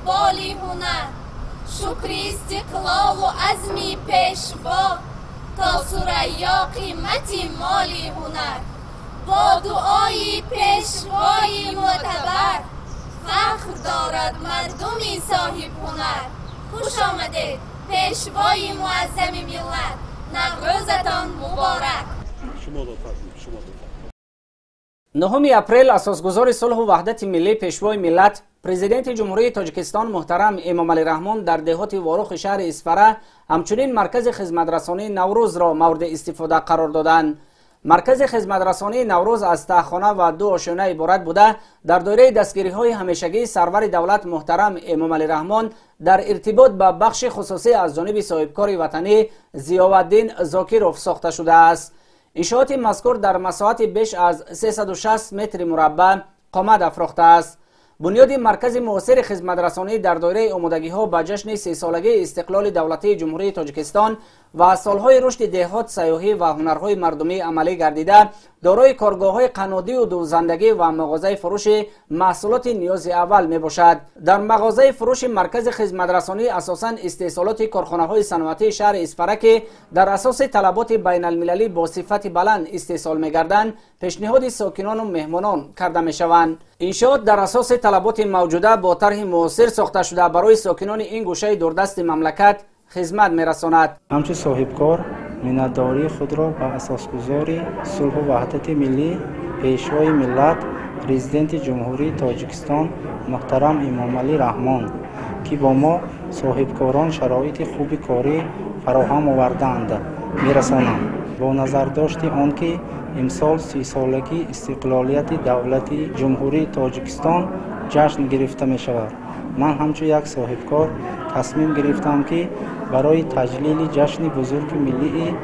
иқболи ҳунар, шукри истиқлолу азми пешво, то Сурайё қимати моли ҳунар. Бо дуои пешвои мӯътабар, фахр дорад мардуми соҳибҳунар. Хуш омадед, пешвои муаззами миллат, Наврӯзатон муборак. 9 апрел асосгузори сулҳу ваҳдати миллӣ, пешвои миллат, президенти Ҷумҳурии Тоҷикистон муҳтарам Эмомалӣ Раҳмон дар деҳоти Ворухи шаҳри Исфара ҳамчунин маркази хизматрасонии Наврӯзро мавриди истифода қарор доданд. Маркази хизматрасонии Наврӯз аз таҳхона ва ду ошёна иборат буда, дар доираи дастгириҳои ҳамешагии сарвари давлат муҳтарам Эмомалӣ Раҳмон дар иртибот ба бахши хусусӣ аз ҷониби соҳибкори ватанӣ Зиёваддин Зокиров сохта шудааст. Иншооти мазкур дар масоҳати беш аз 360 метри мураббаъ қомат афрохтааст. Бунёди маркази муосири хизматрасонӣ дар доираи омодагиҳо ба ҷашни сесолагии истиқлоли давлатии Ҷумҳурии Тоҷикистон ва солҳои рушди деҳот, сайёҳӣ ва ҳунарҳои мардумӣ амалӣ гардида, дорои коргоҳҳои қаннодию дӯзандагӣ ва мағозаи фурӯши маҳсулоти ниёзи аввал мебошад. Дар мағозаи фурӯши маркази хизматрасонӣ асосан истеҳсолоти корхонаҳои саноатии шаҳри Исфара, ки дар асоси талаботи байналмилалӣ бо сифати баланд истеҳсол мегарданд, пешниҳоди сокинону меҳмонон карда мешаванд. Иншоот дар асоси талаботи мавҷуда бо тарҳи муосир сохта шуда, барои сокинони ин гӯшаи дурдасти мамлакат хизмат мерасонад. Ҳамчун соҳибкор миннатдории худро ба асосгузори сулҳу ваҳдати миллӣ, пешвои миллат, президенти Ҷумҳурии Тоҷикистон муҳтарам Эмомалӣ Раҳмон, ки бо мо соҳибкорон шароити хуби корӣ фароҳам овардаанд, мерасонам. Бо назардошти он ки имсол сисолагии истиқлолияти давлати Ҷумҳурии Тоҷикистон ҷашн гирифта мешавад, ман ҳамчун як соҳибкор тасмим гирифтам, ки барои таҷлили ҷашни бузурги миллии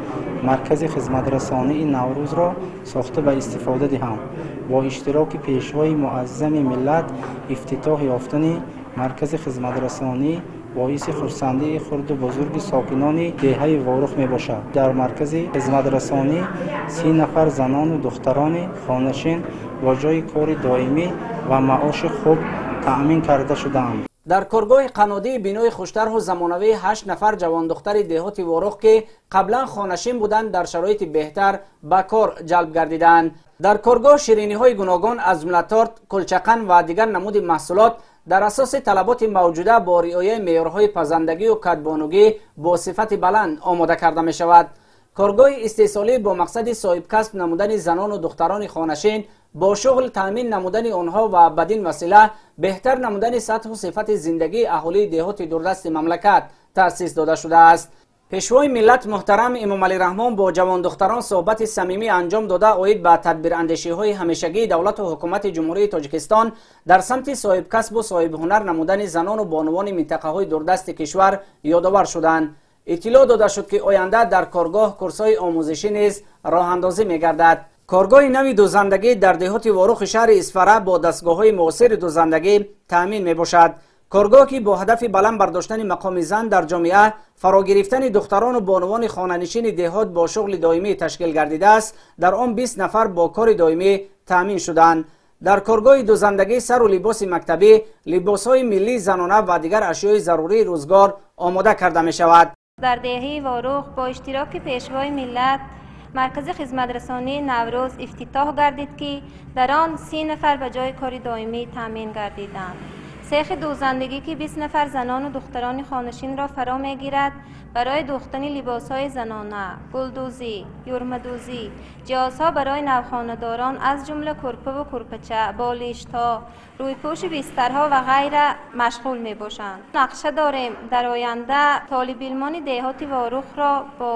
маркази хизматрасонии Наврӯзро сохта ба истифода диҳам. Бо иштироки пешвои муаззами миллат ифтитоҳ ёфтани маркази хизматрасонӣ боиси хурсандии хурду бузурги сокинони деҳаи Ворух мебошад. Дар маркази хизматрасонӣ 30 нафар занону духтарони хонашин бо ҷойи кори доимӣ ва маоши хуб таъмин карда шудаанд. Дар коргоҳи қаннодии бинои хуштарҳу замонавӣ 8 нафар ҷавондухтари деҳоти Ворух, ки қаблан хонашин буданд, дар шароити беҳтар ба кор ҷалб гардидаанд. Дар коргоҳ шириниҳои гуногун аз ҷумла торт, кулчақан ва дигар намуди маҳсулот дар асоси талаботи мавҷуда бо риояи меъёрҳои пазандагию кадбонугӣ бо сифати баланд омода карда мешавад. Коргоҳи истеҳсолӣ бо мақсади соҳибкасб намудани занону духтарони хонашин, бо шуғл таъмин намудани онҳо ва бадин васила беҳтар намудани сатҳу сифати зиндагии аҳолии деҳоти дурдасти мамлакат таъсис дода шудааст. Пешвои миллат муҳтарам Эмомалӣ Раҳмон бо ҷавондухтарон суҳбати самимӣ анҷом дода, оид ба тадбирандешиҳои ҳамешагии давлату ҳукумати Ҷумҳурии Тоҷикистон дар самти соҳибкасбу соҳибҳунар намудани занону бонувони минтақаҳои дурдасти кишвар ёдовар шуданд. Иттилоъ дода шуд, ки оянда дар коргоҳ курсҳои омӯзишӣ низ роҳандозӣ мегардад. Коргоҳи нави дӯзандагӣ дар деҳоти Ворухи шаҳри Исфара бо дастгоҳҳои муосири дӯзандагӣ таъмин мебошад. Коргоҳ, ки бо ҳадафи баланд бардоштани мақоми зан дар ҷомеа, фарогирифтани духтарону бонувони хонанишини деҳот бо шуғли доимӣ ташкил гардидааст, дар он 20 нафар бо кори доимӣ таъмин шуданд. Дар коргоҳи дӯзандагӣ сару либоси мактабӣ, либосҳои миллии занона ва дигар ашёи зарурии рӯзгор омода карда мешавад. Дар деҳаи Ворух бо иштироки пешвои миллат маркази хизматрасонии Наврӯз ифтитоҳ гардид, ки дар он 30 нафар ба ҷойи кори доимӣ таъмин гардиданд. Сехи дӯзандагӣ, ки 20 нафар занону духтарони хонашинро фаро мегирад, барои дӯхтани либосҳои занона, гулдӯзӣ, юрмадӯзӣ, ҷиҳозҳо барои навхонадорон аз ҷумла кӯрпаву кӯрпача, болиштҳо, рӯйпӯши бистарҳо ва ғайра машғул мебошанд. Нақша дорем дар оянда толибилмони деҳоти Ворухро бо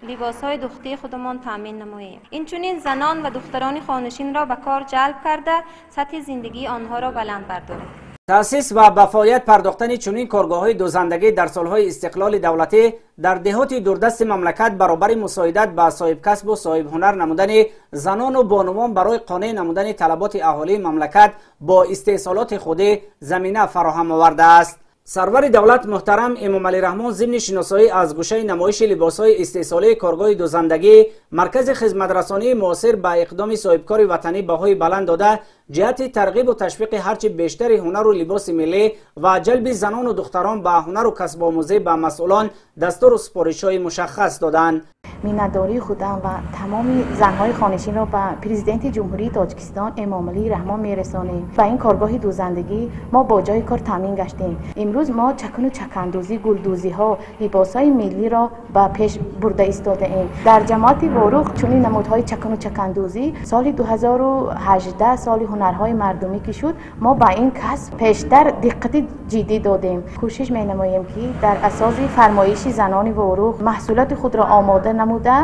либосҳои духтии худамон таъмин намоем. Инчунин занон ва духтарони хонашинро ба кор ҷалб карда, сатҳи зиндагии онҳоро баланд бардорем. Таъсис ва ба фаъолият пардохтани чунин коргоҳҳои дӯзандагӣ дар солҳои истиқлоли давлатӣ дар деҳоти дурдасти мамлакат баробари мусоидат ба соҳибкасбу соҳибҳунар намудани занону бонувон барои қонеъ намудани талаботи аҳолии мамлакат бо истеҳсолоти худӣ замина фароҳам овардааст. Сарвари давлат муҳтарам Эмомалӣ Раҳмон зимни шиносоӣ аз гӯшаи намоиши либосҳои истеҳсолии коргоҳи дӯзандагӣ маркази хизматрасонии муосир ба иқдоми соҳибкори ватанӣ баҳои баланд дода, ҷиҳати тарғибу ташвиқи ҳарчи бештари ҳунару либоси миллӣ ва ҷалби занону духтарон ба ҳунару касбомӯзӣ ба масъулон дастуру супоришҳои мушаххас доданд. Миннатдории худам ва тамоми занҳои хонишинро ба Президенти Ҷумҳурии Тоҷикистон Эмомалӣ Раҳмон мерасонем. Ба ин коргоҳи дӯзандагӣ мо бо ҷои кор таъмин гаштем. Имрӯз мо чакану чакандӯзӣ, гулдӯзиҳо, либосҳои миллиро ба пеш бурда истодаем. Дар ҷамоати Ворух чунин намудҳои чакану чакандӯзӣ соли 2018 соли ҳунарҳои мардумӣ ки шуд, мо ба ин касб пештар диққати ҷиддӣ додем. Кӯшиш менамоем, ки дар асоси фармоиши занони Ворух маҳсулоти худро омода намуда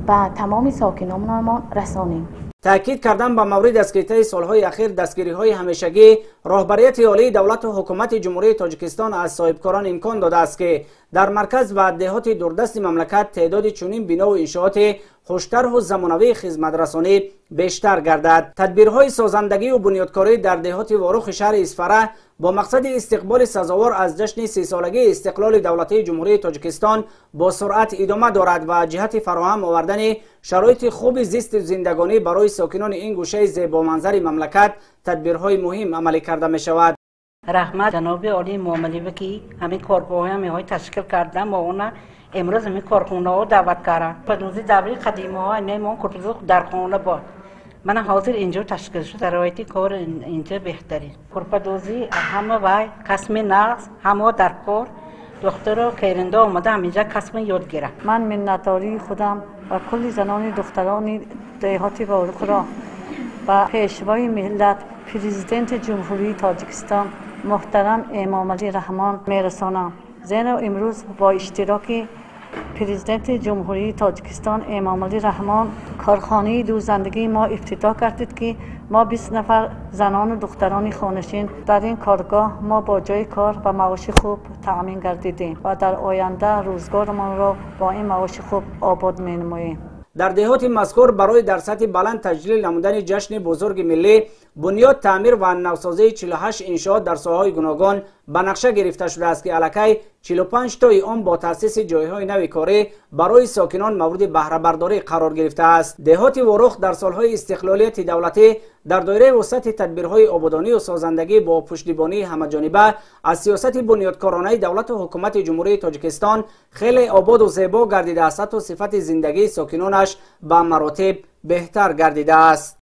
ба тамоми сокинонамон расонем. Таъкид кардан ба маврид аст, ки таи солҳои ахир дастгириҳои ҳамешагӣ роҳбарияти олии давлату ҳукумати Ҷумҳурии Тоҷикистон аз соҳибкорон имкон додааст, ки дар марказ ва деҳоти дурдасти мамлакат теъдоди чунин бинову иншооти хуштарҳу замонавии хизматрасонӣ бештар гардад. Тадбирҳои созандагию бунёдкорӣ дар деҳоти Ворухи шаҳри Исфара бо мақсади истиқболи сазовор аз ҷашни 30-солагии истиқлоли давлатии Ҷумҳурии Тоҷикистон бо суръат идома дорад ва ҷиҳати фароҳам овардани шароити хуби зисти зиндагонӣ барои сокинони ин гӯшаи зебоманзари мамлакат тадбирҳои муҳим амалӣ карда мешавад. Раҳмат ҷаноби олии Эмомалӣ, ки ҳамин коргоҳҳои ҳамиҳои ташкил карда, мо она имрӯз ҳамин корхонаҳо даъват кардам. Падӯзи даври қадимаҳо мо курпӯзу дар хона буд. Мана ҳозир инҷо ташкил шуд, шароити кор инҷо беҳтарин. Курпадӯзӣ ҳама вай касми нағз, ҳамо дар кор духтару керинда омада ҳаминҷа касми ёд гирад. Ман миннатдории худам ва кулли занони духтарони деҳоти Ворухро ба Пешвои миллат, Президенти Ҷумҳурии Тоҷикистон муҳтарам Эмомалӣ Раҳмон мерасонам. Зеро имрӯз бо иштироки Президенти Ҷумҳурии Тоҷикистон Эмомалӣ Раҳмон корхонаи дӯзандагии мо ифтитоҳ гардид, ки мо 20 нафар занону духтарони хонашин дар ин коргоҳ мо бо ҷои кор ва маоши хуб таъмин гардидем ва дар оянда рӯзгорамонро бо ин маоши хуб обод менамоем. Дар деҳоти мазкур барои дар сатҳи баланд таҷлил намудани ҷашни бузурги миллӣ бунёд, таъмир ва навсозии 48 иншоот дар соҳаҳои гуногун ба нақша гирифта шудааст, ки аллакай 45 тои он бо таъсиси ҷойҳои нави корӣ барои сокинон мавриди баҳрабардорӣ қарор гирифтааст. Деҳоти Ворух дар солҳои истиқлолияти давлатӣ дар доираи вусъати тадбирҳои ободонию созандагӣ бо пуштибонии ҳамаҷониба аз сиёсати бунёдкоронаи давлату ҳукумати Ҷумҳурии Тоҷикистон хеле ободу зебо гардидааст, ҳатто сифати зиндагии сокинонаш ба маротиб беҳтар гардидааст.